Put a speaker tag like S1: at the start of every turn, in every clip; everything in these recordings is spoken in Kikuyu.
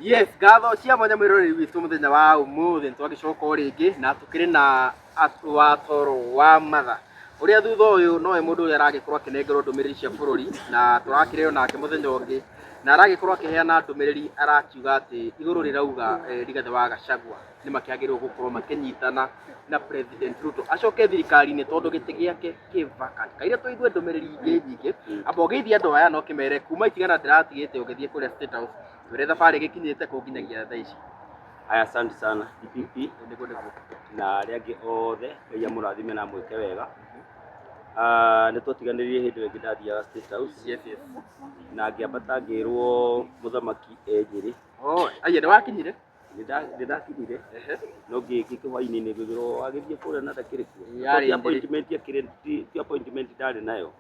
S1: Yes, ngatho cia mwanya mwĩroreri witũ mũthenya wa ũmũthĩ nĩ twagĩcoka o rĩngĩ na tũkĩrĩ na watoro wa matha ũrĩa thutha ũyũ nowe mũndũ ũrĩa aragĩkorwo akĩnengerwo ndũmĩrĩri cia bũrũri na tũrakĩrĩ nake mũthenya ũngĩ na aragĩkorwo akĩheana ndũmĩrĩri arakiuga atĩ igũrũ rĩrauga Rigathĩ wa Gachagua nĩ makĩagĩrĩirwo gũkorwo makĩnyitana na President Ruto acoke thirikari-inĩ tondũ gĩtĩ gĩake kĩ vacant. Kaire tũigue ndũmĩrĩri ingĩ nyingĩ, amba ũgeithie andũ aya na ũkĩmere kuma itigana ndĩratigĩte ũgĩthiĩ kũrĩa State House, twĩre thabarĩ ĩgĩkinyĩte kũ nginyagia thaa ici.
S2: Aya, asante sana DPP.
S1: Nĩguo nĩguo.
S2: Na arĩa angĩ othe, Ngai amũrathime na amwĩke wega. Ah, nĩ twatiganĩrire hĩndĩ ĩyo ĩngĩ ndathiaga State House.
S1: Yes.
S2: Na ngĩambata ngĩrwo mũthamaki e Nyĩrĩ.
S1: Oh, aya nĩ wakinyire?
S2: Nĩ ndakinyire no ngĩkĩ hwainĩ-inĩ ngĩrwo agĩthiĩ kũrĩa na ndakĩrĩ kuo.
S1: Yarĩ
S2: Ti
S1: Nyĩrĩ.
S2: appointment akĩrĩ ti appointment ndarĩ nayo.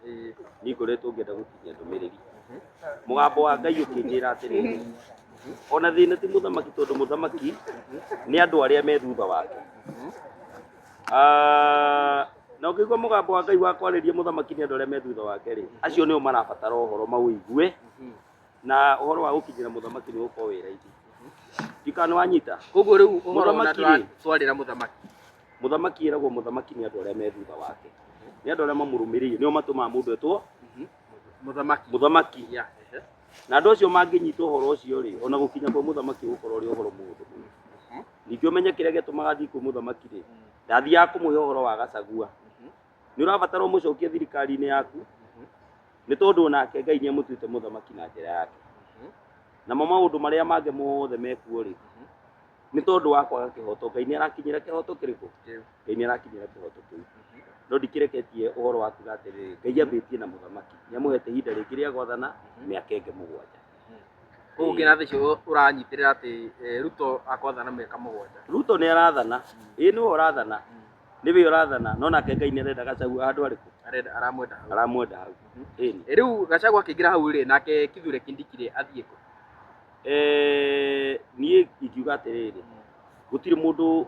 S2: Niĩ ngoretwo ngĩenda gũkinyia ndũmĩrĩri. Mũgambo wa Ngai ũkĩnjĩra atĩrĩrĩ, ona thĩna ti mũthamaki tondũ mũthamaki nĩ andũ arĩa me thutha wake. Ah, na ũngĩigua mũgambo wa Ngai wa kwarĩria mũthamaki nĩ andũ arĩa me thutha wake rĩ, acio nĩo marabatara ũhoro maũigue na ũhoro wa gũkinyĩra mũthamaki nĩ ũgũkorwo wĩ raithi. Ndikana nĩ wanyita.
S1: Koguo rĩu ũhoro ona
S2: Mũthamaki rĩ.
S1: ndũratwarĩra mũthamaki.
S2: Mũthamaki ĩragwo mũthamaki nĩ andũ arĩa me thutha wake, nĩ andũ arĩa mamũrũmĩrĩire, nĩo matũmaga mũndũ etwo
S1: Mũthamaki.
S2: Mũthamaki.
S1: Yeah, ehe.
S2: Na andũ acio mangĩnyita ũhoro ũcio rĩ, ona gũkinya kwĩ mũthamaki ũgũkorwo ũrĩ ũhoro mũhũthũ mũno. Ningĩ ũmenye kĩrĩa gĩatũmaga athiĩ kwĩ mũthamaki rĩ, ndathiaga kũmũhe ũhoro wa Gachagua. Nĩ ũrabatara ũmũcokie thirikari-inĩ yaku, nĩ tondũ onake Ngai nĩ amũtuĩte mũthamaki na njĩra yake. Namo maũndũ marĩa mangĩ mothe mekuo rĩ, nĩ tondũ wa kwaga kĩhoto. Ngai nĩ arakinyĩra kĩhoto kĩrĩkũ? Ngai nĩ arakinyĩra kĩhoto kĩu. No ndikĩreketie ũhoro wa kuga atĩrĩrĩ, Ngai ambĩtie na mũthamaki, nĩ amũhete ihinda rĩngĩ rĩa gwathana mĩaka ĩngĩ 7.
S1: Koguo nginya thaa icio ũranyitĩrĩra atĩ Ruto akwathana mĩaka 7.
S2: Ruto nĩ arathana, ĩĩ nĩwe ũrathana, nĩwe ũrathana, no nake Ngai nĩ arenda Gachagua handũ harĩkũ?
S1: Arenda aramwenda hau.
S2: Aramwenda hau. Ĩni.
S1: Rĩu Gachagua akĩingĩra hau rĩ, nake Kithure Kindiki rĩ athiĩ kũ?
S2: Niĩ ingiuga atĩrĩrĩ, gũtirĩ mũndũ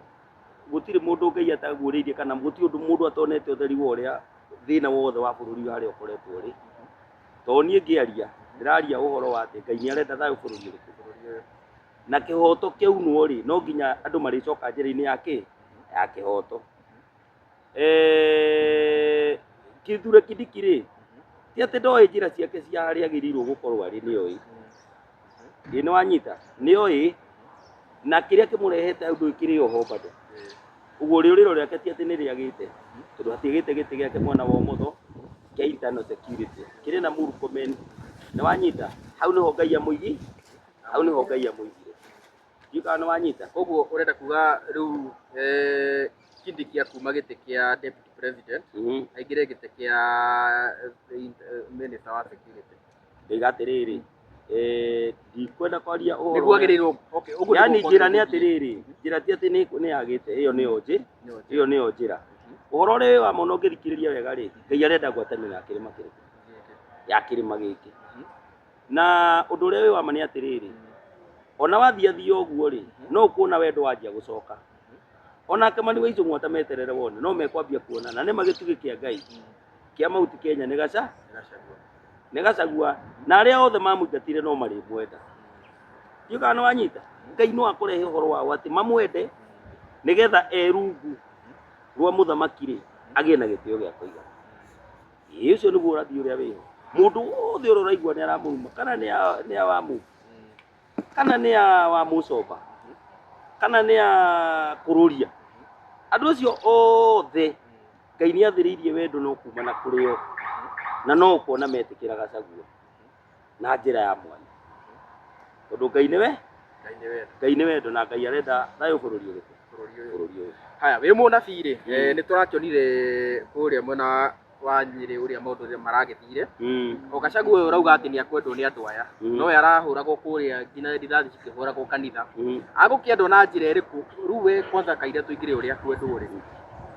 S2: gũtirĩ mũndũ Ngai ataguũrĩirie kana gũtirĩ ũndũ mũndũ atonete ũtheri wa ũrĩa thĩna wothe wa bũrũri ũyũ harĩa ũkoretwo ũrĩ. Tondũ niĩ ngĩaria, ndĩraria ũhoro wa atĩ Ngai nĩ arenda thayũ bũrũri ũrĩkũ? Na kĩhoto kĩaunwo rĩ, no nginya andũ marĩcoka njĩra-inĩ ya kĩ? Ya kĩhoto. Kithure Kindiki rĩ, ti atĩ ndoĩ njĩra ciake cia harĩa agĩrĩirwo gũkorwo arĩ, nĩ oĩ. Ĩ nĩ wanyita? Nĩ oĩ, na kĩrĩa kĩmũrehete hau ndũĩ kĩrĩ oho bado. Ũguo rĩũrĩro rĩake ti atĩ nĩ rĩagĩte, tondũ hatiagĩte gĩtĩ gĩake mwena wa ũmotho kĩa internal security, kĩrĩ na Murkomen. Nĩ wanyita? Hau nĩho Ngai amũigi, hau nĩho Ngai amũigire. Ndiũĩ kana nĩ wanyita?
S1: Koguo ũrenda kuga rĩu Kindiki akuma gĩtĩ kĩa deputy president aingĩre gĩtĩ kĩa minister wa security.
S2: Ndaiga atĩrĩrĩ, ndikwenda kwaria ũhoro
S1: Nĩguo agĩrĩirwo, okay, ũguo
S2: Yani
S1: nĩguo
S2: njĩra nĩ
S1: kwagĩrĩirwo.
S2: Atĩrĩrĩ, njĩra ti atĩ nĩ yagĩte, ĩyo nĩyo ĩyo nĩyo njĩra. Ũhoro ũrĩa wĩ wa ma ona ũngĩthikĩrĩria wega rĩ, Ngai arenda ngwatanĩro ya kĩrĩma kĩrĩkũ? Ya kĩrĩma gĩkĩ. Na ũndũ ũrĩa wĩ wa ma nĩ atĩrĩrĩ, ona wathiathia ũguo rĩ, no ũkuona wendo wanjia gũcoka. Onake Mani wa Icũng'wa ta meterere wone, no mekwambia kuonana. Nĩ ma gĩtugĩ kĩa Ngai kĩa Mount Kenya nĩ gaca nĩ Gachagua, na arĩa othe mamũingatire no marĩmwenda. Ndiũĩ kana nĩ wanyita. Ngai no akũrehe ũhoro wao atĩ mamwende nĩgetha e rungu rwa mũthamaki rĩ, agĩe na gĩtĩo gĩa kũigana. Ĩĩ ũcio nĩguo ũrathi ũrĩa wĩho. Mũndũ wothe ũrĩa ũraigua nĩ aramũruma kana nĩ a wa mũ kana nĩ a wa mũcomba kana nĩ a kũrũria, andũ acio othe Ngai nĩ athĩrĩirie wendo no kumana kũrĩ o, na no ũkuona metĩkĩra Gachagua na njĩra ya mwanya, tondũ Ngai nĩwe
S1: Ngai nĩ wendo.
S2: Ngai nĩ wendo na Ngai arenda thayũ bũrũri ũrĩkũ?
S1: Bũrũri ũyũ.
S2: Bũrũri ũyũ.
S1: Haya, wĩ mũnabii rĩ, nĩ tũrakĩonire kũrĩa mwena wa Nyĩrĩ ũrĩa maũndũ maragĩthire. O Gachagua ũyũ ũrauga atĩ nĩ akwendwo nĩ andũ aya, no we arahũragwo kũrĩa nginya rithathi cikĩhũragwo kanitha. Agũkĩendwo na njĩra ĩrĩkũ? Rĩu we kwanza kaira tũingĩre ũrĩa akwendwo rĩ,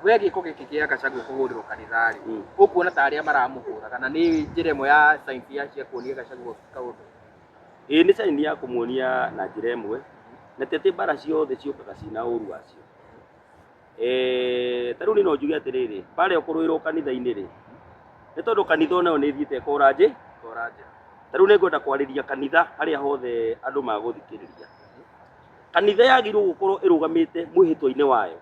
S1: we gĩko gĩkĩ kĩa Gachagua kũhũrĩrwo kanitha rĩ, ũkuona ta arĩa maramũhũraga na nĩ njĩra ĩmwe ya science ya cia kuonia Gachagua kaũndũ?
S2: Ĩĩ nĩ sign ya kũmuonia na njĩra ĩmwe, na ti atĩ mbara ciothe ciũkaga ciĩna ũru wacio. Ta rĩu niĩ no njuge atĩrĩrĩ, mbara ĩyo kũrũĩrwo kanitha-inĩ rĩ, nĩ tondũ kanitha onayo nĩ ĩthiĩte ĩkora
S1: Kora njĩra.
S2: Ta rĩu nĩngwenda kwarĩria kanitha harĩa hothe andũ magũthikĩrĩria. Kanitha yagĩrĩirwo gũkorwo ĩrũgamĩte mwĩhĩtwa-inĩ wayo,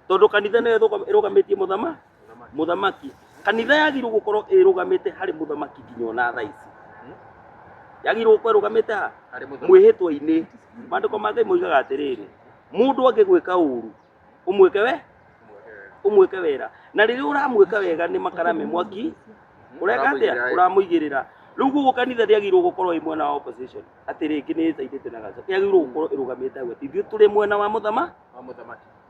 S2: tondũ kanitha nĩyo ĩrũgamĩtie mũthamaki. Kanitha yagĩrĩirwo gũkorwo ĩrũgamĩte harĩ mũthamaki nginya ona thaa ici. Yagĩrĩirwo gũkorwo ĩrũgamĩte ha?
S1: Harĩ mũthamaki.
S2: Mwĩhĩtwa-inĩ. Maandĩko ma Ngai moigaga atĩrĩrĩ, mũndũ angĩgwĩka ũru ũmwĩke we ũmwĩke wega, na rĩrĩa ũramwĩka wega nĩ makara me mwaki, ũreka atĩa? Ũramũigĩrĩra. Rĩu koguo kanitha ndĩagĩrĩirwo gũkorwo ĩ mwena wa opposition, atĩ rĩngĩ nĩ ĩcaidĩte na Gachagua, yagĩrĩirwo gũkorwo ĩrũgamĩte hau atĩ ithuĩ tũrĩ mwena wa
S1: mũthamaki.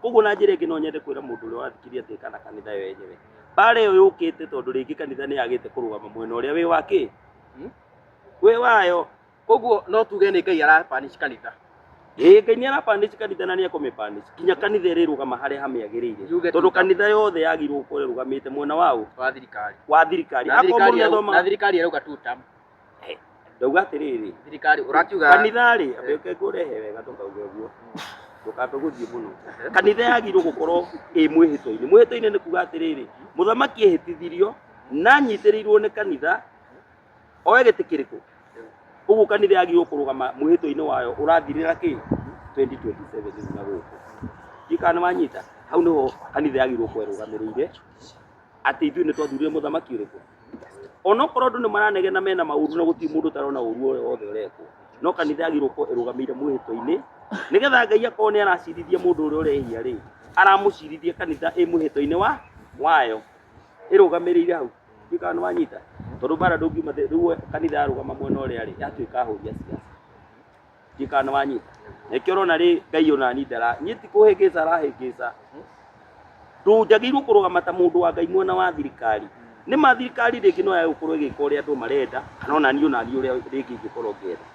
S2: Koguo na njĩra ĩngĩ no nyende kwĩra mũndũ ũrĩa ũrathikĩrĩria atĩ kana kanitha yo yenyewe mbara ĩyo yũkĩte tondũ rĩngĩ kanitha nĩ yagĩte kũrũgama mwena ũrĩa wĩ wa kĩ wĩ wayo.
S1: Koguo no tuge nĩ Ngai arapanish kanitha.
S2: Ĩĩ, Ngai nĩ arapanish kanitha na nĩ ekũmĩpanish nginya kanitha ĩrĩrũgama harĩa hamĩagĩrĩire,
S1: Yuge
S2: tondũ kanitha yothe yagĩrĩirwo gũkorwo ĩrũgamĩte mwena wa ũ?
S1: Wa thirikari.
S2: Wa thirikari.
S1: Na
S2: Akorwo
S1: thirikari
S2: mũndũ nĩathomaga-
S1: na thirikari ĩrauga two term.
S2: Ndauga atĩrĩrĩ,
S1: Thirikari ũrakiuga
S2: kanitha rĩ, ambe ngũrehe wega ndũkauge ũguo, ndũkambe gũthiĩ mũno. Kanitha yagĩrĩirwo gũkorwo ĩ mwĩhĩtwa-inĩ. Mwĩhĩtwa-inĩ nĩ kuga atĩrĩrĩ, mũthamaki ehĩtithirio na anyitĩrĩirwo nĩ kanitha oe gĩtĩ kĩrĩkũ. Ũguo kanitha yagĩrĩirwo kũrũgama mwĩhĩtwa-inĩ wayo ũrathirĩra kĩ 2027 rĩu na gũkũ. Ndiũĩ kana nĩ wanyita. Hau nĩho kanitha yagĩrĩirwo gũkorwo ĩrũgamĩrĩire atĩ ithuĩ nĩ twathurire mũthamaki ũrĩkũ. Onokorwo andũ nĩ maranegena mena maũru na gũtirĩ mũndũ ũtarona ũru ũrĩa wothe ũrekwo, no kanitha yagĩrĩirwo gũkorwo ĩrũgamĩire mwĩhĩtwa-inĩ, nĩgetha Ngai akorwo nĩ aracirithia mũndũ ũrĩa ũrehia rĩ, aramũcirithia kanitha ĩ mwĩhĩtwa-inĩ wayo ĩrũgamĩrĩire hau. Ndiũĩ kana nĩ wanyita. Tondũ mbara ndũngiuma rĩu kanitha yarũgama mwena ũrĩa rĩ, yatuĩka ahũri a siasa. Ndiũĩ kana nĩ wanyita. Nĩkĩo ũrona rĩ, Ngai ona niĩ ndara, niĩ ti kũhĩngĩca arahĩngĩca. Ndũnjagĩrĩirwo kũrũgama ta mũndũ wa Ngai mwena wa thirikari. Nĩ ma thirikari rĩngĩ no yage gũkorwo ĩgĩka ũrĩa andũ marenda, kana ona niĩ ona niĩ ũrĩa rĩngĩ ingĩkorwo ngĩenda.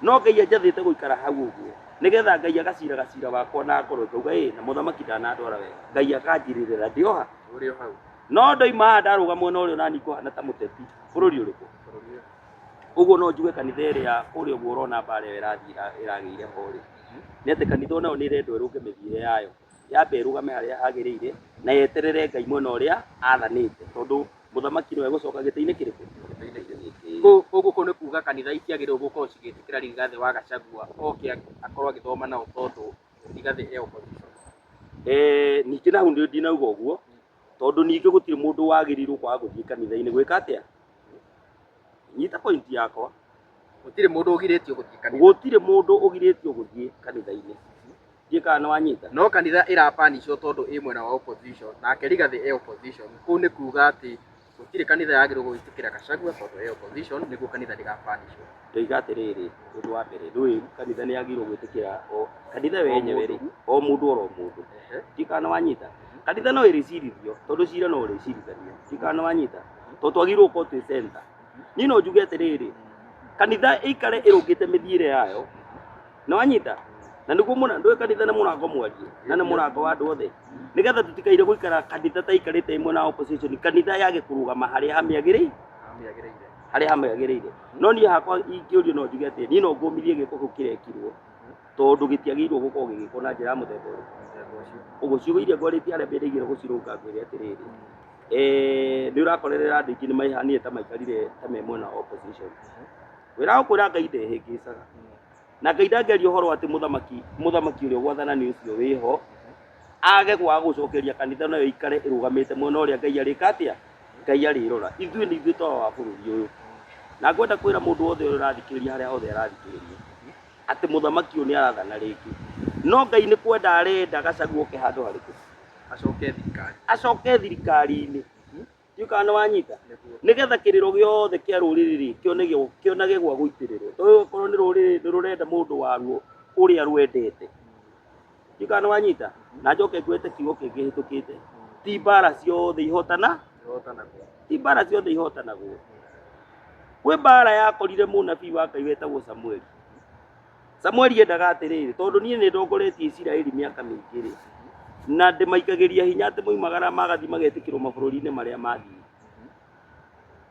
S2: No Ngai anjathĩte gũikara hau ũguo, nĩgetha Ngai agaciraga cira wakwa na ngoro ngauga ĩ, na mũthamaki ndanandwara wega. Ngai akanjirĩrĩra ndĩ o ha?
S1: Ũrĩ o hau.
S2: No ndoima haha ndarũga mwena ũrĩa ona niĩ ngũhana ta mũteti. Bũrũri ũrĩkũ?
S1: Bũrũri ũyũ.
S2: Ũguo no njuge kanitha ĩrĩa kũrĩa ũguo ũrona mbara ĩyo ĩrathiĩ ĩragĩire ho rĩ, nĩ atĩ kanitha onayo nĩ ĩrendwo ĩrũnge mĩthiĩre yayo. Yambe ĩrũgame harĩa hagĩrĩire na yeterere Ngai mwena ũrĩa athanĩte, tondũ mũthamaki nĩwe gũcoka gĩtĩ-inĩ kĩrĩkũ? Gĩtĩ-inĩ gĩkĩ.
S1: Koguo kũu nĩ kuga kanitha itiagĩrĩirwo gũkorwo cigĩtĩkĩra Rigathĩ wa Gachagua oke akorwo agĩthoma nao tondũ Rigathĩ e opposition.
S2: Ningĩ na hau ndinauga ũguo, tondũ ningĩ gũtirĩ mũndũ wagĩrĩirwo kwaga gũthiĩ kanitha-inĩ gwĩka atĩa? Nyita point yakwa.
S1: Gũtirĩ mũndũ ũgirĩtio gũthiĩ kanitha.
S2: Gũtirĩ mũndũ ũgirĩtio gũthiĩ kanitha-inĩ. Ndiũĩ kana nĩ wanyita.
S1: No kanitha ĩrapanishwo tondũ ĩ mwena wa opposition, nake Rigathĩ e opposition. Kũu nĩ kuga atĩ gũtirĩ kanitha yagĩrĩirwo gwĩtĩkĩra Gachagua tondũ e opposition, nĩguo kanitha ndĩgapanishwo.
S2: Ndoiga atĩrĩrĩ, ũndũ wa mbere, ndũĩ kanitha nĩ yagĩrĩirwo gwĩtĩkĩra o kanitha yo yenyewe rĩ, o mũndũ oro mũndũ. Ndiũĩ kana nĩ wanyita. Kanitha no ĩrĩcirithio, tondũ cira no ũrĩcirithanio. Ndiũĩ kana nĩ wanyita. Tondũ twagĩrĩirwo gũkorwo twĩ center. Niĩ no njuge atĩrĩrĩ, kanitha ĩikare ĩrũngĩte mĩthiĩre yayo. Nĩ wanyita? Na nĩguo ndũĩ kanitha nĩ mũrango mwariĩ, na nĩ mũrango wa andũ othe. Nĩgetha tũtikaire gũikara kanitha ta ikarĩte ĩ mwena wa opposition, kanitha yage kũrũgama harĩa hamĩagĩrĩire. Harĩa hamĩagĩrĩire. No niĩ hakwa ingĩũrio no njuge atĩ niĩ no ngũmithie gĩko kĩu kĩrekirwo, tondũ gĩtiagĩrĩirwo gũkorwo gĩgĩkwo na njĩra ya mũthemba ũrĩkũ. Ũguo ciugo iria ngwarĩtie harĩa mbere igĩrĩ gũcirũnga ngwĩre atĩrĩrĩ, nĩ ũrakorerera andũ aingĩ nĩ maihanire ta maikarire ta me mwena wa opposition. Wĩra wa kwĩra Ngai ndehĩngĩcaga. Na Ngai ndangĩaria ũhoro atĩ mũthamaki ũrĩa ũgwathana nĩ ũcio wĩho, age kwaga gũcokeria kanitha nayo ĩikare ĩrũgamĩte mwena ũrĩa Ngai arĩka atĩa? Ngai arĩrora. Ithuĩ nĩ ithuĩ twawa wa bũrũri ũyũ. Na ngwenda kwĩra mũndũ wothe ũrĩa ũrathikĩrĩria harĩa hothe arathikĩrĩria, atĩ mũthamaki ũyũ nĩ arathana rĩngĩ. No Ngai nĩ kwenda arenda Gachagua oke handũ harĩkũ?
S1: Acoke thirikari.
S2: Acoke thirikari-inĩ. Ndiũĩ kana nĩ wanyita. Nĩgetha kĩrĩro gĩothe kĩa rũrĩrĩ rĩ, kĩonage gwa gũitĩrĩrwo. Tondũ okorwo nĩ rũrĩrĩ nĩ rũrenda mũndũ waruo ũrĩa rwendete. Ndiũĩ kana nĩ wanyita. Na njoke ngwete kiugo kĩngĩ hĩtũkĩte. Ti mbara ciothe ihotana. Ti mbara ciothe ihotanagwo. Kwĩ mbara yakorire mũnabii wa Ngai wetagwo Samueli. Samueli endaga atĩrĩrĩ, tondũ niĩ nĩ ndongoretie Isiraeli mĩaka mĩingĩ rĩ, na ndĩmaikagĩria hinya atĩ moimagara magathiĩ magetĩkĩrwo mabũrũri-inĩ marĩa mathiĩ.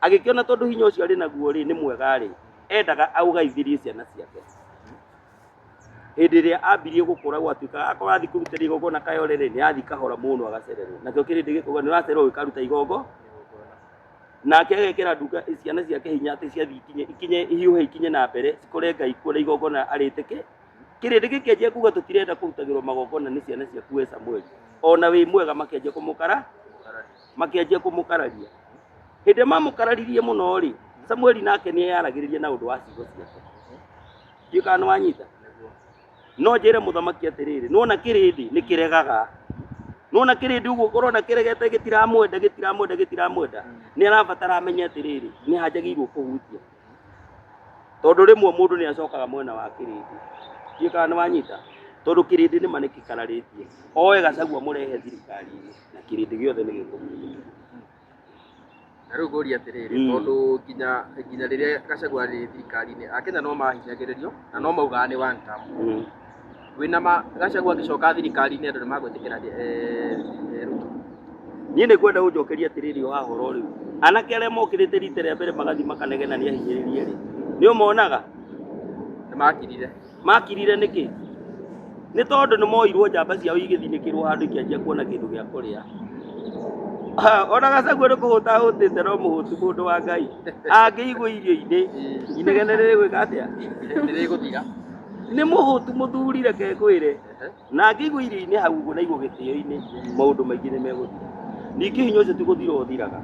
S2: Agĩkĩona tondũ hinya ũcio arĩ naguo rĩ, nĩ mwega rĩ, endaga aũgaithĩrie ciana ciake. Hĩndĩ ĩrĩa ambirie gũkũra gwatuĩkaga akorwo athiĩ kũrutĩra igongona Kayore rĩ, nĩ athiĩ kahora mũno agacererwo. Nakĩo kĩrĩndĩ gĩkauga nĩ ũracererwo ũgĩkaruta igongo. Nake agekĩra nduga ciana ciake hinya atĩ ciathiĩ ikinye ikinye ihiũhe ikinye na mbere cikore Ngai kuo na igongona arĩtĩke. Kĩrĩndĩ gĩkĩanjia kuga tũtirenda kũrutagĩrwo magongona nĩ ciana ciaku we Samueli. Ona wĩ mwega makĩanjia kũmũkara makĩanjia kũmũkararia. Hĩndĩ ĩrĩa mamũkararirie mũno rĩ, Samueli nake nĩ eyaragĩrĩria na ũndũ wa ciugo ciake. Ndiũĩ kana nĩ wanyita. No njĩre mũthamaki atĩrĩrĩ, nĩwona kĩrĩndĩ nĩ kĩregaga. Nĩwona kĩrĩndĩ ũguo ũrona kĩregete gĩtiramwenda gĩtiramwenda gĩtiramwenda. Nĩ arabatara amenye atĩrĩrĩ, nĩ ha njagĩrĩirwo kũhutia. Tondũ rĩmwe mũndũ nĩ acokaga mwena wa kĩrĩndĩ. Ndiũĩ kana nĩ wanyita. Tondũ kĩrĩndĩ nĩma nĩ kĩkararĩtie. Oe Gachagua mũrehe thirikari-inĩ na kĩrĩndĩ gĩothe nĩ gĩkũmwĩtĩkĩra.
S1: Na rĩu ngũria atĩrĩrĩ, tondũ nginya nginya rĩrĩa Gachagua arĩ thirikari-inĩ, Akenya no mahinyagĩrĩrio na no maugaga nĩ one term. Wĩna ma Gachagua angĩcoka thirikari-inĩ andũ nĩ magwĩtĩkĩra Ruto?
S2: Niĩ nĩ ngwenda ũnjokerie atĩrĩrĩ o haha ũhoro rĩu. Anake arĩa mokĩrĩte rita rĩa mbere magathiĩ makanegena nĩ ahinyĩrĩrie rĩ, nĩ ũmonaga?
S1: Nĩ makirire.
S2: Makirire nĩkĩ? Nĩ tondũ nĩ moirwo njamba ciao igĩthinĩkĩrwo handũ ikĩanjia kuona kĩndũ gĩa kũrĩa. Ona Gachagua nĩ kũhũta ahũtĩte no mũhũtu mũndũ wa Ngai. Angĩigwo irio-inĩ, inegene rĩgwĩka atĩa?
S1: Nĩ rĩgũthira.
S2: Nĩ mũhũtu mũthuri reke ngwĩre. Na angĩigwo irio-inĩ hau ũguo na aigwo gĩtĩo-inĩ, maũndũ maingĩ nĩ megũthira. Ningĩ hinya ũcio ti gũthira ũthiraga.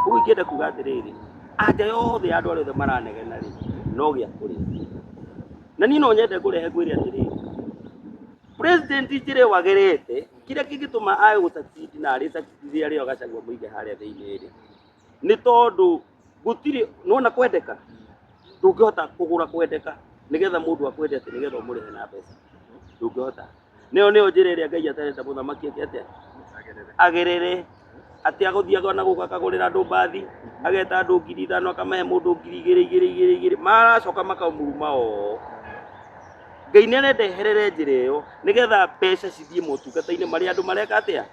S2: Ũguo ingĩenda kuga atĩrĩrĩ, anja yothe ya andũ arĩa othe maranegena rĩ, no gĩa kũrĩa. Na niĩ no nyende ngũrehe ngwĩre atĩrĩrĩ, president njĩra ĩyo agerete, kĩrĩa kĩngĩtũma age gũ succeed na arĩ succeed rĩrĩa rĩo Gachagua mũige harĩa thĩinĩ rĩ, nĩ tondũ gũtirĩ, nĩwona kwendeka, ndũngĩhota kũgũra kwendeka nĩgetha mũndũ akwende atĩ nĩgetha ũmũrĩhe na mbeca, ndũngĩhota. Nĩyo nĩyo njĩra ĩrĩa Ngai atarenda mũthamaki eke atĩa? Agerere. Atĩ agũthiaga na gũkũ akagũrĩra andũ mbathi, ageta andũ 5,000 akamahe mũndũ 2,000 igĩrĩ igĩrĩ igĩrĩ, maracoka makamũruma o. Ngai nĩ arenda eherere njĩra ĩyo nĩgetha mbeca cithiĩ motungata-inĩ marĩa andũ mareka atĩa?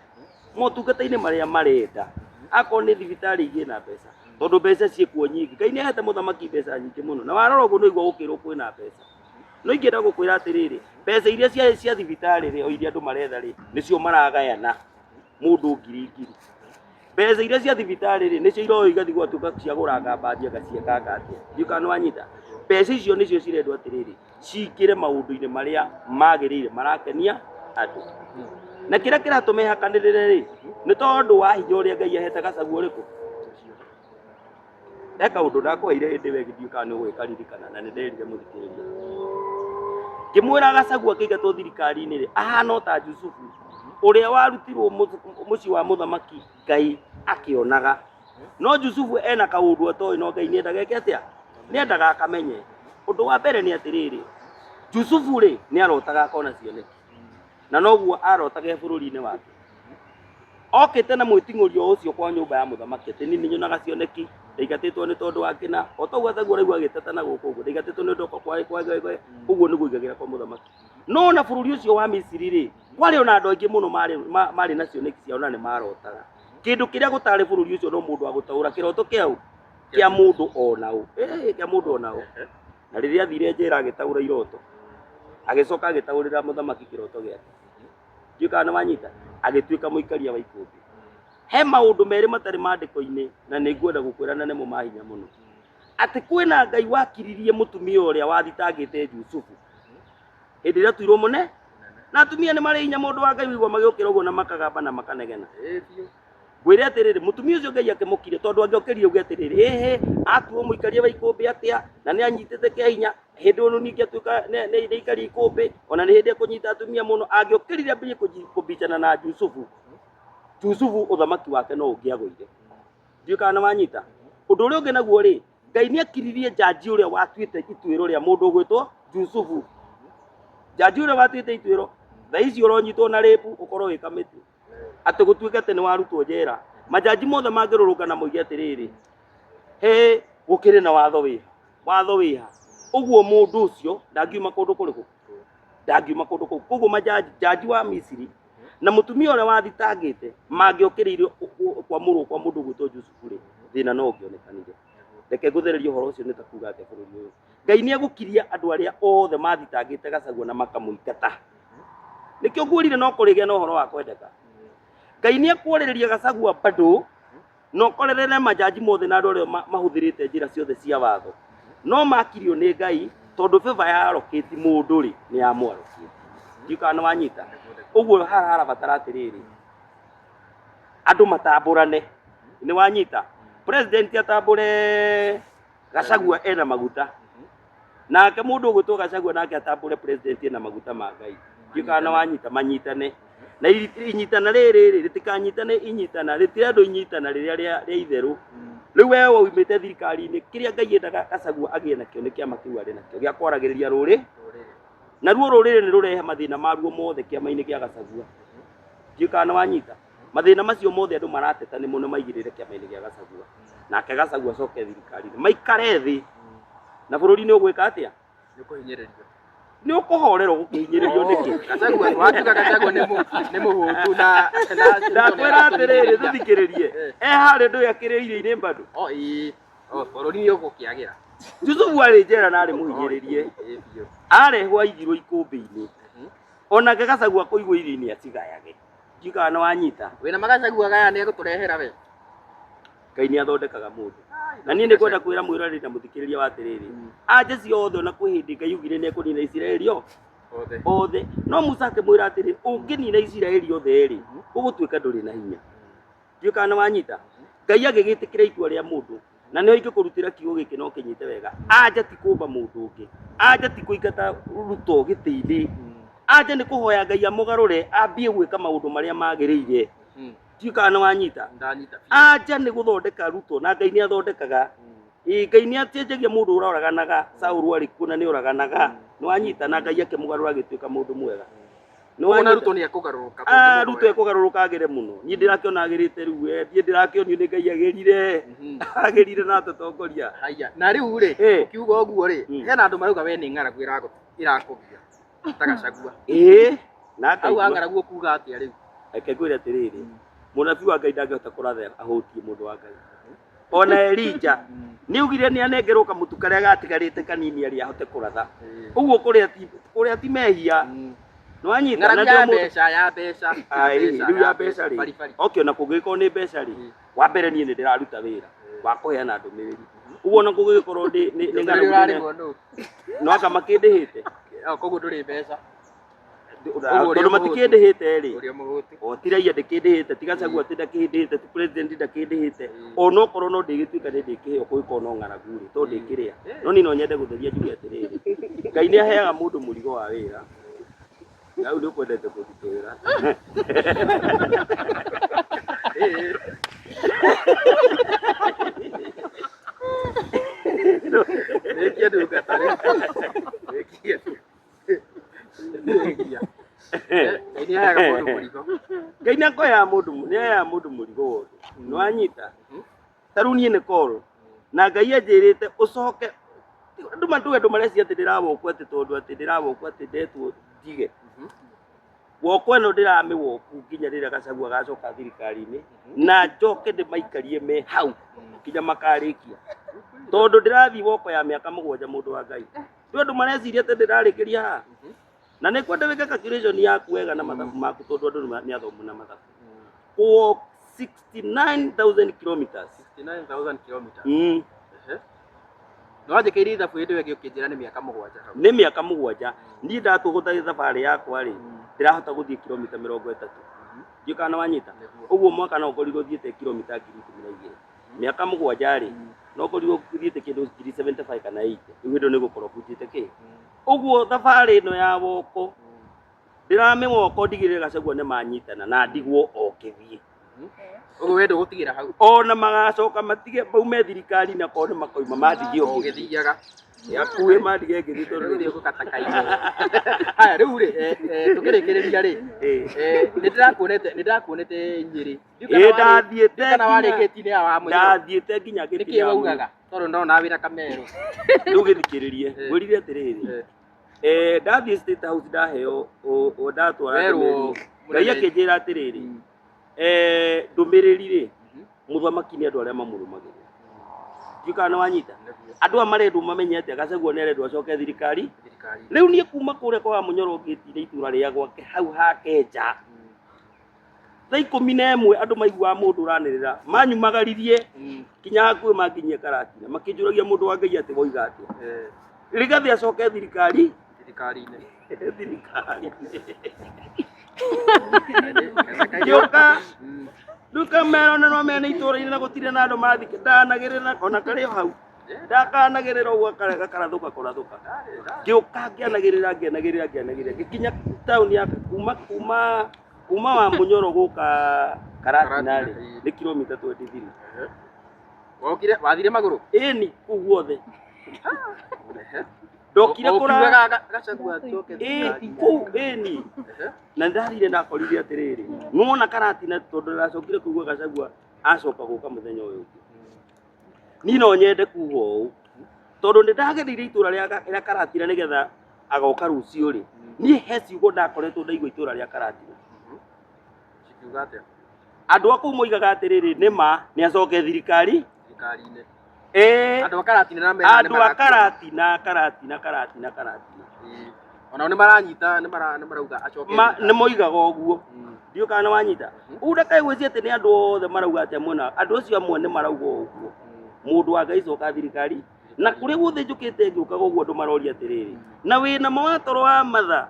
S2: Motungata-inĩ marĩa marenda. Akorwo nĩ thibitarĩ igĩe na mbeca, tondũ mbeca ciĩkuo nyingĩ. Ngai nĩ ahete mũthamaki mbeca nyingĩ mũno, na warora ũguo nĩ ũigua gũkĩrwo kwĩna mbeca. No ingĩenda gũkwĩra atĩrĩrĩ, mbeca iria cia thibitarĩ rĩ, o iria andũ maretha rĩ, nĩcio maragayana mũndũ ngiri ngiri. Mbeca iria cia thibitarĩ rĩ, nĩcio iroywo igathiĩ gũgatuĩka cia gũranga mbathi anga ciekanga atĩa. Ndiũĩ kana nĩ wanyita. Mbeca icio nĩcio cirendwo atĩrĩrĩ, cingĩre maũndũ-inĩ marĩa magĩrĩire marakenia andũ. Na kĩrĩa kĩratũma ĩhakanĩrĩre rĩ, nĩ tondũ wa hinya ũrĩa Ngai ahete Gachagua ũrĩkũ? He kaũndũ ndakũheire hĩndĩ ĩyo ĩngĩ ndiũĩ kana nĩ ũgũgĩkaririkana na nĩ nderire mũthikĩrĩria. Ngĩmwĩra Gachagua akĩingatwo thirikari-inĩ rĩ, ahana o ta Jusufu ũrĩa warutirwo mũciĩ wa mũthamaki Ngai akĩonaga. No Jusufu ena kaũndũ atoĩ no Ngai nĩendaga eke atĩa? Nĩendaga akamenye. Ũndũ wa mbere nĩ atĩrĩrĩ, Jusufu rĩ, nĩ arotaga akona cioneki. Na noguo arotaga e bũrũri-inĩ wake. Okĩte na mwĩting'ũrio ũcio kwa nyũmba ya mũthamaki atĩ niĩ nĩnyonaga cioneki, ndaingatĩtwo nĩ tondũ wa kĩna, o ta ũguo Gachagua ũraigua agĩteta na gũkũ ũguo, ndaingatĩtwo nĩ ũndũ kwa kwa kwa ũguo nĩguo oigagĩra kwa mũthamaki. No ona bũrũri ũcio wa Misiri rĩ, kwarĩ ona andũ aingĩ mũno marĩ marĩ na cioneki ciao na nĩ marotaga. Kĩndũ kĩrĩa gũtarĩ bũrũri ũcio no mũndũ wa gũtaũra kĩroto kĩaũ? Kĩa mũndũ ona ũ. Kĩa mũndũ ona ũ. Na rĩrĩa athire njera agĩtaũra iroto, agĩcoka agĩtaũrĩra mũthamaki kĩroto gĩake. Ndiũĩ kana nĩ wanyita, agĩtuĩka mũikaria wa ikũmbĩ. He maũndũ merĩ matarĩ maandĩko-inĩ na nĩ ngwenda gũkwĩra na nĩmo ma hinya mũno. Atĩ kwĩna Ngai wakiririe mũtumia ũrĩa wathitangĩte Jusufu hĩndĩ ĩrĩa atuirwo mũne na atumia nĩ marĩ hinya mũndũ wa Ngai wĩigua magĩũkĩra ũguo na makagamba na makanegena. Ngwĩre atĩrĩrĩ, mũtumia ũcio Ngai akĩmũkiria tondũ angĩokĩrire auge atĩrĩrĩ, ĩhĩ atuo mũikaria wa ikũmbĩ atĩa na nĩ anyitĩte kĩa hinya hĩndĩ ĩno ningĩ atuĩka nĩ aikaria ikũmbĩ ona nĩ hĩndĩ ekũnyita atumia mũno angĩokĩrire ambĩrĩrie kũbicana na Jusufu, Jusufu ũthamaki wake no ũngĩagũire. Ndiũĩ kana nĩ wanyita. Ũndũ ũrĩa ũngĩ naguo rĩ, Ngai nĩ akiririe njanji ũrĩa watuĩte ituĩro rĩa mũndũ ũgwĩtwo Jusufu. Njanji ũrĩa watuĩte ituĩro, thaa ici ũronyitwo na rĩpu ũkorwo wĩ kamĩtĩ. Atĩ gũtuĩke atĩ nĩ warutwo njera. Manjanji mothe mangĩrũrũngana moige atĩrĩrĩ, he gũkĩrĩ na watho wĩha, watho wĩha. Ũguo mũndũ ũcio ndangiuma kũndũ kũrĩkũ? Ndangiuma kũndũ kũu. Koguo manjanji, njanji wa Misiri na mũtumia ũrĩa wathitangĩte mangĩokĩrĩire kwamũrwo kwa mũndũ ũgwĩtwo Jusufu rĩ, thĩna no ũngĩonekanire. Reke ngũthererie ũhoro ũcio nĩ ta kuga atĩa bũrũri ũyũ. Ngai nĩ egũkiria andũ arĩa othe mathitangĩte Gachagua na makamũingata. Nĩkĩo ngwĩrire no kũrĩgĩa na ũhoro wa kwendeka. Ngai nĩ ekwarĩrĩria Gachagua bado. Na ũkorerere majaji mothe na andũ arĩa mahũthĩrĩte njĩra ciothe cia watho, no makirio nĩ Ngai tondũ favor ya allocate mũndũ rĩ nĩ ya mũ allocate. Ndiũĩ kana nĩ wanyita. Ũguo haha harabatara atĩrĩrĩ, andũ matambũrane. Nĩ wanyita? President atambũre Gachagua ena maguta, nake mũndũ ũgwĩtwo Gachagua nake atambũre president ena maguta ma Ngai. Ndiũĩ kana nĩ wanyita, manyitane. Na inyitana rĩrĩ rĩ, rĩtikanyitane inyitana, rĩtirendwo inyitana rĩrĩa rĩa itherũ. Rĩu we waumĩte thirikari-inĩ, kĩrĩa Ngai endaga Gachagua agĩe nakĩo nĩ kĩama kĩu arĩ nakĩo gĩa kwaragĩrĩria rũrĩ, naruo rũrĩrĩ nĩ rũrehe mathĩna maruo mothe kĩama-inĩ kĩa Gachagua. Ndiũĩ kana nĩ wanyita. Mathĩna macio mothe andũ marateta nĩmo nĩ maigĩrĩre kĩama-inĩ kĩa Gachagua, nake Gachagua acoke thirikari-inĩ, maikare thĩ na bũrũri nĩ ũgwĩka atĩa?
S1: Nĩ ũkũhinyĩrĩrio.
S2: Nĩ ũkũhorera ũgũkĩhinyĩrĩrio nĩkĩ?
S1: Gachagua, wakiuga Gachagua nĩ mũhũtu na
S2: Ndakwĩra atĩrĩrĩ, tũthikĩrĩrie. E harĩa ndũĩ akĩrĩ irio-inĩ bado.
S1: O ĩĩ. O bũrũri nĩ ũgũkĩagĩra.
S2: Jusufu arĩ njera na arĩ mũhinyĩrĩrie.
S1: Ĩĩ biũ.
S2: Arehwo aigirwo ikũmbĩ-inĩ. Onake Gachagua kũigwo irio-inĩ acigayage. Ndiũĩ kana nĩ wanyita.
S1: Wĩna Magacagua gaya nĩ egũtũrehera we.
S2: Ngai nĩ athondekaga mũndũ. Na niĩ nĩ ngwenda kwĩra mwĩroreri na mũthikĩrĩria wa atĩrĩrĩ, anja ciothe ona kwĩ hĩndĩ Ngai augire nĩ ekũnina Isiraeli
S1: Othe.
S2: othe. No Musa akĩmwĩra atĩrĩ, ũngĩnina Isiraeli othe rĩ, ũgũtuĩka ndũrĩ na hinya. Ndiũĩ kana nĩ wanyita. Ngai agĩgĩtĩkĩra itua rĩa mũndũ. Na nĩho ingĩkũrutĩra kiugo gĩkĩ no kĩnyite wega. Anja ti kũmba mũndũ ũngĩ. Anja ti kũingata Ruto gĩtĩ-inĩ. Anja nĩ kũhoya Ngai amũgarũre ambie gwĩka maũndũ marĩa magĩrĩire. Ndiũĩ kana nĩ wanyita.
S1: Ndanyita biũ.
S2: Anja nĩ gũthondeka Ruto na Ngai nĩ athondekaga. Ĩĩ Ngai nĩ acenjagia mũndũ ũroraganaga. Saũlũ arĩ kuo na nĩ oraganaga. Nĩ wanyita na Ngai akĩmũgarũra agĩtuĩka mũndũ mwega. Nĩ
S1: Ũguo na
S2: wanyita?
S1: Ruto nĩ ekũgarũrũka.
S2: Ah, Ruto ekũgarũrũka agĩre mũno. Niĩ ndĩrakĩona agĩrĩte rĩu we. Niĩ ndĩrakĩonio nĩ Ngai agĩrire. Agĩrire na atũtongoria.
S1: Haya, na rĩu rĩ, ũkiuga ũguo rĩ, hena andũ marauga we nĩ ng'aragu ĩrakũgia ta Gachagua.
S2: Ĩĩ, na
S1: Hau
S2: akaigua.
S1: ha ng'aragu ũkuga atĩa rĩu?
S2: Reke ngwĩre atĩrĩrĩ, mũnabii wa Ngai ndangĩhota kũratha ahũtie mũndũ wa Ngai. Ona Elija nĩ augire nĩ anengerwo kamũtu karĩa gatigarĩte kanini arĩa ahote kũratha. Ũguo kũrĩa ti mehia. Nĩ wanyita? Na
S1: Ng'aragu
S2: ndio
S1: ya
S2: mũndũ-
S1: mbeca, ya mbeca, ya
S2: Ai,
S1: mbeca,
S2: rĩu ya mbeca rĩ,
S1: Bari, bari.
S2: okay, ona kũngĩgĩkorwo nĩ mbeca rĩ, wa mbere niĩ nĩ ndĩraruta wĩra wa kũheana ndũmĩrĩri. Ũguo ona kũngĩgĩkorwo nĩ
S1: Ndũmĩrĩri
S2: ng'aragu nene,
S1: ũrarĩhwo nũ?
S2: no anga makĩndĩhĩte.
S1: O, koguo ndũrĩ mbeca. Ũguo ũrĩa
S2: Tondũ
S1: mũhũtu.
S2: matikĩndĩhĩte rĩ,
S1: Ũrĩa mũhũtu.
S2: o ti raia ndĩkĩndĩhĩte, ti Gachagua atĩ ndakĩndĩhĩte, ti president ndakĩndĩhĩte, onokorwo no ndĩgĩtuĩka nĩ ndĩkĩheo kũngĩkorwo no ng'aragu rĩ, to ndĩkĩrĩa. No niĩ no nyende gũtheria njuge atĩrĩrĩ, Ngai nĩ aheaga mũndũ mũrigo wa wĩra. Na rĩu nĩ ũkwendete kũndutĩra.
S1: Rĩkia ndungata rĩ. Rĩkia. Rĩkia. Ngai nĩ aheaga mũndũ mũrigo.
S2: Ngai nĩ akoyaga mũndũ, nĩ aheaga mũndũ mũrigo wothe. Nĩ wanyita? Ta rĩu niĩ nĩ call. Na Ngai anjĩrĩte ũcoke, andũ matue andũ mareciria atĩ ndĩrawokwo atĩ tondũ atĩ ndĩrawokwo atĩ ndetwo ndige. Woko ĩno ndĩramĩwoku nginya rĩrĩa Gachagua agacoka thirikari-inĩ na njoke ndĩmaikarie me hau nginya makarĩkia. Tondũ ndĩrathiĩ woko ya mĩaka 7 mũndũ wa Ngai. Rĩu andũ mareciria atĩ ndĩrarĩkĩria haha. Na nĩ kwenda wĩke calculation yaku wega na mathabu maku tondũ andũ nĩ athomu na mathabu. Kũwalk 69,000 kilometers.
S1: 69,000 kilometers. Nĩ wanjĩkĩire ithabu hĩndĩ ĩyo ĩngĩ ũkĩnjĩra nĩ mĩaka 7 hau.
S2: Nĩ mĩaka 7. Niĩ ndatũgũta thabarĩ yakwa rĩ, ndĩrahota gũthiĩ kilomita 30. Ndiũĩ kana nĩ wanyita.
S1: Nĩguo.
S2: Ũguo mwaka no ngorirwo thiĩte kilomita ngiri ikũmi na igĩrĩ. Mĩaka 7 rĩ, no ngorirwo thiĩte kĩndũ ngiri 75 kana 80. Rĩu hĩndĩ ĩyo nĩ ngũkorwo bunjĩte kĩ. Ũguo thabarĩ ĩno ya woko, ndĩramĩwoko ndigĩrĩre Gachagua nĩ manyitana na ndigwo o ngĩthiĩ.
S1: Ũguo we ndũgũtigĩra hau.
S2: Ona magacoka matige maume thirikari na korwo nĩ makoima mandigie o ngĩthiĩ.
S1: Ũgĩthiaga.
S2: Hakuhĩ mandige ngĩthiĩ tondũ
S1: Rĩu ũgũkata kaimũ. Haya rĩu rĩ, tũkĩrĩkĩrĩria rĩ, nĩ ndĩrakuonete Nyĩrĩ.
S2: Ĩĩ, ndathiĩte
S1: Kana
S2: nginya-
S1: warĩkĩtie nĩ ya mũnyoro.
S2: Ndathiĩte nginya
S1: Nĩkĩ
S2: gĩtina
S1: waugaga? Tondũ ndona wĩna Kamerũ.
S2: Rĩu gĩthikĩrĩrie. Ngwĩrire atĩrĩrĩ. Ndathiĩ State House ndaheo, ndatwara
S1: Werwo
S2: ndũmĩrĩri. Ngai
S1: mũnene.
S2: akĩnjĩra atĩrĩrĩ, ndũmĩrĩri rĩ, mũthamaki nĩ andũ arĩa mamũrũmagĩrĩra. Ndiũĩ kana nĩ wanyita. Andũ aya marendwo mamenye atĩa Gachagua nĩ arendwo acoke thirikari.
S1: Thirikari.
S2: Rĩu niĩ kuma kũrĩa kwa Mũnyoro ngĩtire itũra rĩa gwake hau hake nja. Thaa 11 andũ maiguaga mũndũ ũranĩrĩra manyumagaririe kinya hakuhĩ manginyie Karatina makĩnjũragia mũndũ wa Ngai atĩ woiga atĩa. Rigathi acoke thirikari
S1: Thirikari-inĩ.
S2: Thirikari-inĩ. Ngĩũka rĩu kamera no mena itũra-inĩ na gũtirĩ na andũ mathike ndanagĩrĩra ona karĩ o hau ndakanagĩrĩra ũguo gakarathũka kũrathũka. Ngĩũka ngĩanagĩrĩra ngĩanagĩrĩra ngĩanagĩrĩra ngĩkinya taũni ya kuma kuma kuma wa Mũnyoro gũka Karatina rĩ nĩ kilomita 23.
S1: Wokire wathire magũrũ?
S2: Ĩni kũu guothe ndokire kũra
S1: Ũkiugaga Gachagua acoke
S2: ĩ
S1: thirikari-inĩ.
S2: kũu ĩni na ndathire ndakorire atĩrĩrĩ nĩwona Karatina tondũ ndacokire kũigua Gachagua acoka gũka mũthenya ũyũ ũngĩ. Niĩ no nyende kuga ũũ tondũ nĩ ndagereire itũra rĩa Karatina nĩgetha agoka rũciũ rĩ niĩ he ciugo ndakoretwo ndaigua itũra rĩa Karatina.
S1: Cikiuga atĩa?
S2: Andũ a kũu moigaga atĩrĩrĩ nĩ ma nĩ acoke thirikari
S1: Thirikari-inĩ.
S2: ĩĩ
S1: Andũ a Karatina na mena
S2: andũ a Karatina Karatina Karatina Karatina
S1: Onao nĩ maranyita nĩ mara nĩ marauga acoke
S2: ma
S1: thirikari.
S2: nĩ moigaga ũguo ndiũ kana wanyita ũguo ndakae gwĩciria atĩ nĩ andũ othe marauga atĩ amwe na andũ acio amwe nĩ marauga ũguo mũndũ wa Ngai coka thirikari na kũrĩa guothe njũkĩte ngĩũkaga ũguo andũ maroria atĩrĩrĩ na wĩna mawatoro wa matha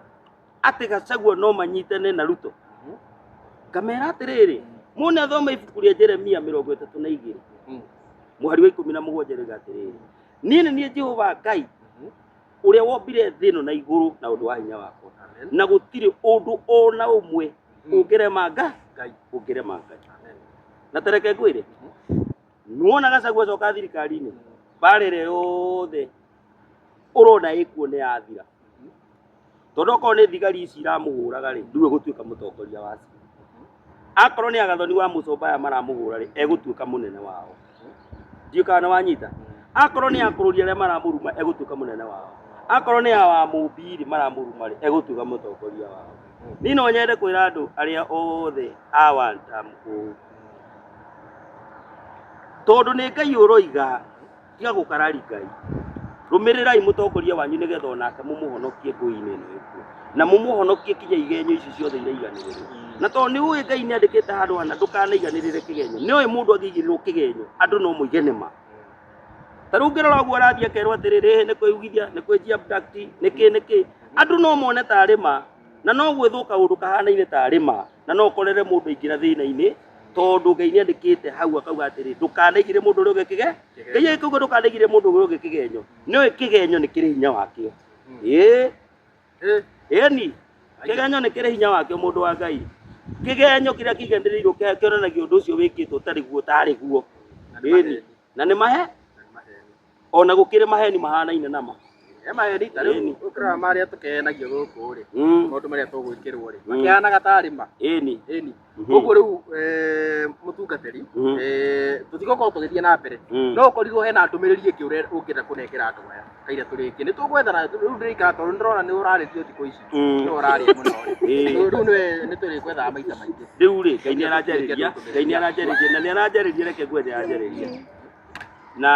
S2: atĩ Gachagua no manyitane na Ruto ngamera atĩrĩrĩ mũne athome ibuku rĩa Jeremia 32 mũhari wa 17 rĩuga atĩrĩrĩ niĩ nĩ niĩ Jehova Ngai ũrĩa wombire thĩ ĩno na igũrũ na ũndũ wa hinya wakwa na gũtirĩ ũndũ ona ũmwe ũngĩrema Ngai ũngĩrema Ngai na tereke ngwĩre nĩwona Gachagua acoka thirikari-inĩ mbara ĩrĩa yothe ũrona ĩkuo nĩ yathira tondũ okorwo nĩ thigari ici iramũhũraga rĩ rĩu egũtuĩka mũtongoria wacio akorwo nĩ Agathoni wa Mũcomba aya maramũhũra rĩ egũtuĩka mũnene wao ndiũ kana wanyita akorwo nĩ akũrũri arĩa maramũruma egũtuĩka mũnene wao akorwo nĩ awa Mũmbi rĩ maramũruma rĩ egũtuĩka mũtongoria wao. Niĩ no nyende kwĩra andũ arĩa othe a one term ũũ tondũ nĩ Ngai ũroiga tiga gũkarari Ngai rũmĩrĩrai mũtongoria wanyu nĩgetha onake mũmũhonokie ngũi-inĩ ĩno ĩkuo na mũmũhonokie kinya igenyo ici ciothe iraiganĩrĩrwo na tondũ nĩ ũĩ Ngai nĩ andĩkĩte handũ hana ndũkanaiganĩrĩre kĩgenyo nĩ ũĩ mũndũ angĩigĩrĩrwo kĩgenyo andũ no moige nĩ ma ta rĩu ũngĩrora ũguo arathiĩ akerwo atĩrĩrĩ ĩhĩ nĩ kwĩigithia nĩ kwĩnjia abduct nĩ kĩ nĩ kĩ andũ no mone tarĩ ma na no gwĩthwo kaũndũ kahanaine tarĩ ma na no ũkorere mũndũ aingĩra thĩna-inĩ tondũ Ngai nĩ andĩkĩte hau akauga atĩrĩ ndũkanaigĩre mũndũ ũrĩa ũngĩ kĩge Ngai agĩkauga ndũkanaigĩre mũndũ ũrĩa ũngĩ kĩgenyo nĩ ũĩ kĩgenyo nĩ kĩrĩ hinya wakĩo ĩĩ ĩni kĩgenyo nĩ kĩrĩ hinya wakĩo mũndũ wa Ngai kĩgenyo kĩrĩa kĩiganĩrĩirwo kĩonanagia ũndũ ũcio wĩkĩtwo ũtarĩ guo tarĩ guo ĩni na nĩ mahe ona gũkĩrĩ maheni mahanaine nama
S1: Maheni ta rĩu ũkĩrora marĩa tũkenagio gũkũ rĩ maũndũ marĩa tũgwĩkĩrwo rĩ
S2: Mm.
S1: makĩhanaga tarĩ ma
S2: ĩni
S1: ĩni ũguo rĩu mũtungatĩri tũtigũkorwo tũgĩthiĩ na mbere no ũkorirwo hena ndũmĩrĩri ĩngĩ ũngĩenda kũnengera andũ aya kaira tũrĩkie nĩ tũgwethana rĩu ndĩraikara tondũ nĩndĩrona nĩ ũrarĩrio thikũ ici nĩ ũrarĩa mũno rĩ rĩu nĩwe nĩ tũrĩgwethaga maita maingĩ
S2: rĩu rĩ Ngai nĩ aranjarĩria Ngai nĩ aranjarĩria na nĩ aranjarĩria reke ngwe nĩ aranjarĩria na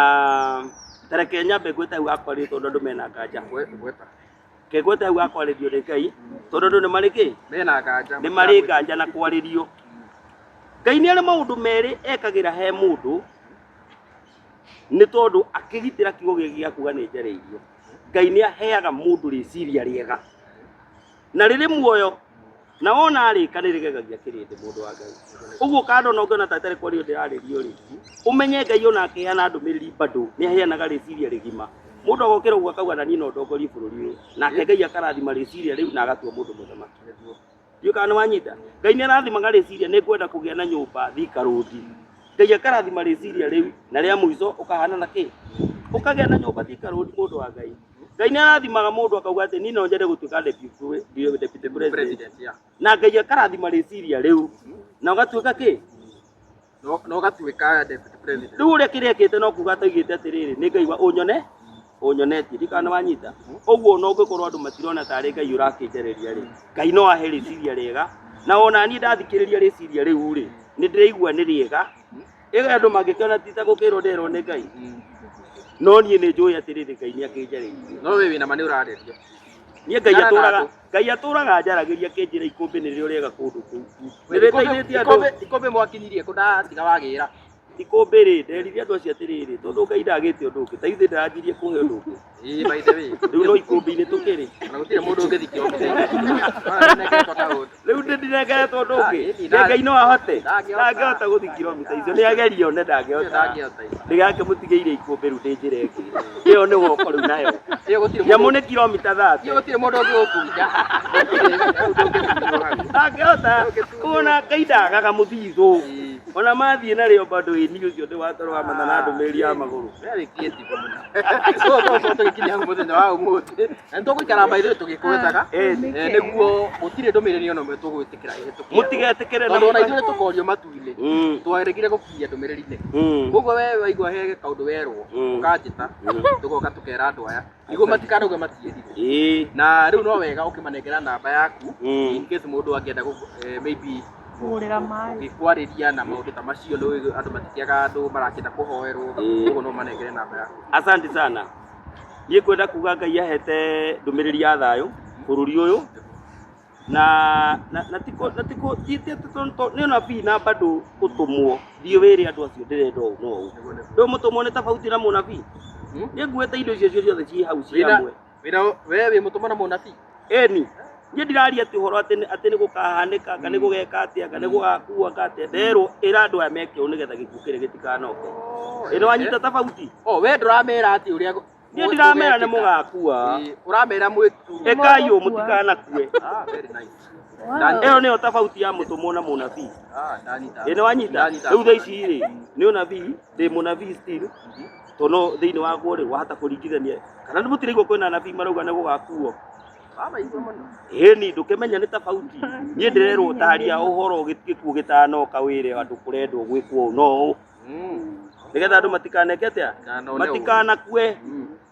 S2: tareke nyambe ngwĩte hau hakwarĩrio tondũ andũ mena nganja
S1: Ngweta.
S2: ke ngwĩte hau hakwarĩrio nĩ Ngai tondũ andũ nĩ marĩ kĩ
S1: mena nganja
S2: nĩ marĩ nganja na kwarĩrio Ngai nĩ arĩ maũndũ merĩ ekagĩra he mũndũ nĩ tondũ akĩgitĩra kiugo gĩkĩ gĩa kuga nĩ njarĩirio Ngai nĩ aheaga mũndũ rĩciria rĩega na rĩrĩ muoyo na wona arĩka nĩ rĩgegagia kĩrĩndĩ mũndũ wa Ngai ũguo kando na ũngĩona ta itarĩ kwario ndĩrarĩrio rĩ ũmenye Ngai ona akĩheana ndũmĩrĩri bado nĩ aheanaga rĩciria rĩgima mũndũ agokĩra ũguo akauga na niĩ no ndongorie bũrũri ũyũ nake Ngai akarathima rĩciria rĩu na agatua mũndũ mũthamaki ndiũ kana nĩwanyita Ngai nĩ arathimaga rĩciria nĩ ngwenda kũgĩa na nyũmba Thika Road Ngai akarathima rĩciria rĩu na rĩa mũico ũkahana na kĩ ũkagĩa na nyũmba Thika Road mũndũ wa Ngai Ngai nĩ arathimaga mũndũ akauga atĩ niĩ no nyende gũtuĩka deputy president
S1: president yeah
S2: na Ngai akarathima rĩciria rĩu na ũgatuĩka kĩ
S1: na ũgatuĩka deputy president
S2: rĩu ũrĩa kĩrĩa no kuga ataigĩte atĩrĩrĩ nĩ Ngai wa ũnyone ũnyonetie ndikana nĩ wanyita ũguo ona ũngĩkorwo andũ matirona tarĩ Ngai ũrakĩnjarĩria rĩ Ngai no ahe rĩciria rĩega na ona niĩ ndathikĩrĩria rĩciria rĩu rĩ nĩ ndĩraigua nĩ rĩega ĩga andũ mangĩkĩona ti ta gũkĩrwo nderwo nĩ Ngai no niĩ nĩ njũĩ atĩrĩrĩ Ngai nĩ akĩnjarĩirie
S1: no wewe wĩna ma nĩ ũrarĩrio
S2: Niĩ Ngai
S1: Tigana na
S2: atũraga
S1: andũ.
S2: Ngai atũraga njaragĩria kĩnjĩra ikũmbĩ nĩrĩo rĩega kũndũ kũu. Nĩrĩteithĩtie andũ.
S1: Ikũmbĩ mwakinyirie kũ ndatiga wagĩra.
S2: Ikũmbĩ rĩ, nderire andũ acio atĩrĩrĩ, tondũ Ngai ndagĩte ũndũ ũngĩ, ta ithuĩ ndaranjirie kũhe ũndũ ũngĩ.
S1: Ĩĩ, by the way.
S2: Rĩu no ikũmbĩ-inĩ tũkĩrĩ.
S1: Ona gũtirĩ mũndũ ũngĩthiĩ kilomita icio. Kaũndũ.
S2: Rĩu ndĩ ndinengeretwo ũndũ ũngĩ.
S1: Ah, ĩni,
S2: Nĩ Ngai no ahote.
S1: Ndangĩhota.
S2: Ndangĩhota gũthiĩ kilomita icio. Nĩ agerie one ndangĩhota.
S1: Ndangĩhota.
S2: Ndĩgakĩmũtigĩire ikũmbĩ rĩu ndĩ njĩra ĩngĩ. Ĩyo nĩ woko rĩu nayo.
S1: Ĩyo gũtirĩ
S2: Nyamũ
S1: mũndũ.
S2: nĩ kilomita 30.
S1: Ĩyo gũtirĩ mũndũ ũngĩgũkunja. Gũtirĩ mũndũ ũngĩkunjwo hau.
S2: Ndangĩhota. Kuona Ngai ndagaga mũthithũ.
S1: Ĩĩ.
S2: Ona mathiĩ narĩo bado ĩni ũcio ndĩ watoro wa matha na ndũmĩrĩri ya magũrũ.
S1: Very creative mũno. So tũgũkorwo tũgĩkinya hau mũthenya wa ũmũthĩ. Na nĩtũgũikara by the way tũgĩkwethaga.
S2: Ĩni.
S1: Nĩguo gũtirĩ ndũmĩrĩri ona ĩmwe tũgwĩtĩkĩra ĩhĩtũkio.
S2: Mũtigetĩkĩre na
S1: Tondũ ona ithuĩ nĩtũkorio matu-inĩ. Twaregire gũkinyia ndũmĩrĩri nĩkĩ? Koguo we waigua he kaũndũ werwo, ũkanjĩta, tũgoka tũkera andũ aya. Nĩguo matikanauge matierirwo.
S2: Ĩĩ.
S1: Na rĩu no wega ũkĩmanengera namba yaku in case mũndũ angĩenda maybe
S3: Kũgũrĩra maĩ.
S1: gũkwarĩria na maũndũ ta macio nĩ andũ matikĩaga andũ marakĩenda kũhoerwo, koguo no manengere namba yaku.
S2: Asante sana. Niĩ ngwenda kuga Ngai ahete ndũmĩrĩri ya thayũ bũrũri ũyũ na na na tiko na tiko ti ti nĩ ũnabii na bado ũtũmwo thiĩ wĩre andũ acio ndĩrenda ũũ no ũũ. Rĩu mũtũmwo nĩ tofauti na mũnabii. Niĩ nguĩte indo icio ciothe ciĩ hau ciĩ hamwe.
S1: Wĩna we wĩ mũtũmwo na mũnabii?
S2: Ĩni. Niĩ ndiraria atĩ ũhoro atĩ atĩ nĩ gũkahanĩka kana nĩ gũgeka atĩa kana nĩ gũgakua ka atĩa. Nderwo ĩra andũ aya meke ũũ nĩgetha gĩkuũ kĩrĩa gĩtikanoke. Ĩ nĩ wanyita tofauti?
S1: Oh, we ndũramera atĩ ũrĩa
S2: Niĩ ndiramera nĩ mũgakua.
S1: Ũramera mwĩ
S2: Ĩkai ũũ mũtikanakue.
S1: Ah, very nice.
S2: Ĩyo nĩyo tofauti ya mũtũmwo na mũnabii.
S1: Ah, ndanyita.
S2: Ĩ nĩ wanyita? Rĩu thaa ici rĩ, nĩ ũnabii, ndĩ mũnabii still. Tondũ thĩinĩ wakwo rĩ, wahota kũringithania. Kana nĩ mũtiraigua kwĩna anabii marauga nĩ gũgakuo.
S1: Mamaigua mũno.
S2: Ĩni ndũkĩmenya nĩ tofauti. Niĩ ndĩrerwo taria ũhoro gĩkuũ gĩtanoka wĩre andũ kũrendwo gwĩkwo ũũ no ũũ. Nĩgetha andũ matikaneke atĩa? Matikanakue.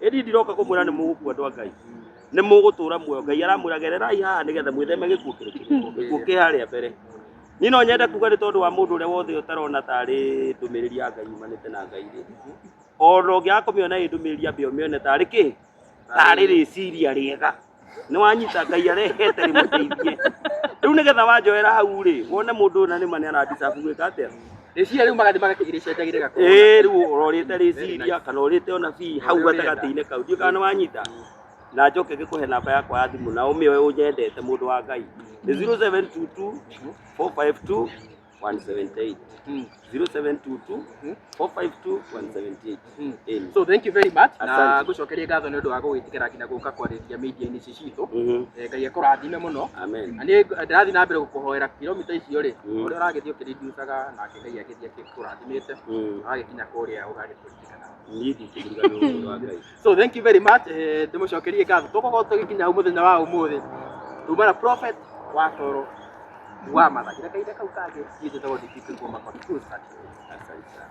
S2: Ĩni ndiroka kũmwĩra nĩ mũgũkua andũ a Ngai. Nĩ mũgũtũra muoyo. Ngai aramwĩra gererai haha nĩgetha mwĩtheme gĩkuũ kĩrĩkũ. Gĩkuũ kĩ harĩa mbere. Niĩ no nyende kuga nĩ tondũ wa mũndũ ũrĩa wothe ũtarona tarĩ ndũmĩrĩri ya Ngai yumanĩte na Ngai rĩ. Ona ũngĩaga kũmĩona ĩ ndũmĩrĩri ambe ũmĩone tarĩ kĩ? Tarĩ rĩciria rĩega. Nĩ wanyita Ngai arehete rĩmũteithie. Rĩu nĩgetha wanjoera hau rĩ, wone mũndũ ũyũ na nĩma nĩ arandicabu gwĩka atĩa?
S1: Rĩciria rĩu magathiĩ magakĩgĩrĩcenjagia gakorwo.
S2: Ĩĩ rĩu ũrorĩte rĩciria kana ũrĩte ũnabii hau gatagatĩ-inĩ kau. Ndiũĩ kana nĩ wanyita. Na njoke ngĩkũhe namba yakwa ya thimũ na ũmĩoe ũnyendete mũndũ wa Ngai. Nĩ 0722 452 178. 0722 452 178. Ĩni.
S1: So thank you very much. Na
S2: Asante.
S1: ngũcokerie ngatho nĩ ũndũ wa gũgĩtĩkĩra nginya gũka kwarĩria media-inĩ ici citũ. Ngai akũrathime mũno.
S2: Amen.
S1: Na niĩ ndĩrathiĩ na mbere gũkũhoera kilomita icio rĩ, ũrĩa ũragĩthiĩ ũkĩrinducaga nake Ngai agĩthiĩ akĩkũrathimĩte, ũragĩkinya kũrĩa ũgagĩtũririkana.
S2: Niĩ ndingĩriganĩrwo mũndũ wa Ngai.
S1: So thank you very much. Ndĩmũcokerie ngatho. Tũgũkorwo tũgĩkinya hau mũthenya wa ũmũthĩ. Tuma na prophet wa toro wa matha. Nginya kahinda kau kangĩ, niĩ njĩtagwo DP kuma kwa Cruz.
S2: Asante sana.